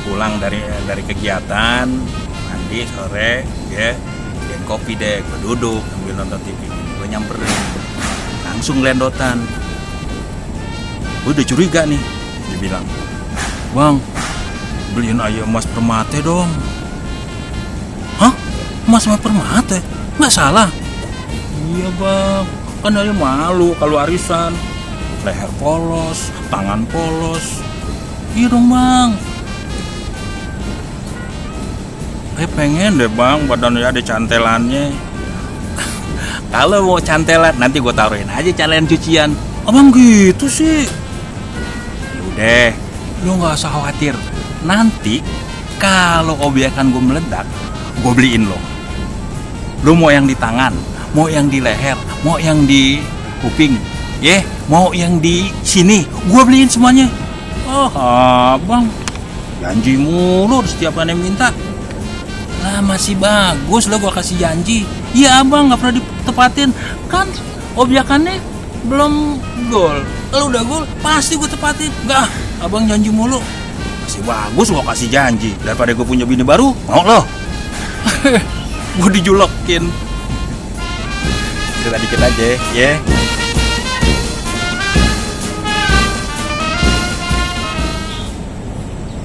pulang dari kegiatan, mandi sore, dia kopi deh, gue duduk sambil nonton TV, gue nyamperin, langsung lendotan. Gue udah curiga nih, dia bilang, "Bang, beliin ayam Mas Permate dong." "Hah? Mas Permate? Nggak salah?" "Iya bang, kan ayam malu kalau arisan, leher polos, tangan polos." "Iya dong bang." Pengen deh bang, badannya ada cantelannya." "Kalau mau cantelan, nanti gue taruhin aja calean cucian." "Abang gitu sih?" "Yaudah, lu gak usah khawatir. Nanti kalau obyekan gue meledak, gue beliin lo. Lu mau yang di tangan, mau yang di leher, mau yang di kuping, mau yang di sini, gue beliin semuanya." "Oh abang, janji mulu setiap aneh minta." "Lah masih bagus lo gue kasih janji." "Iya abang, gak pernah ditepatin. Kan obyekannya belum gol. Kalau udah gol pasti gue tepatin." "Enggak, abang janji mulu." "Masih bagus gue kasih janji. Daripada gue punya bini baru, mau lo." Gue dijulekin. Cerita dikit aja, ya.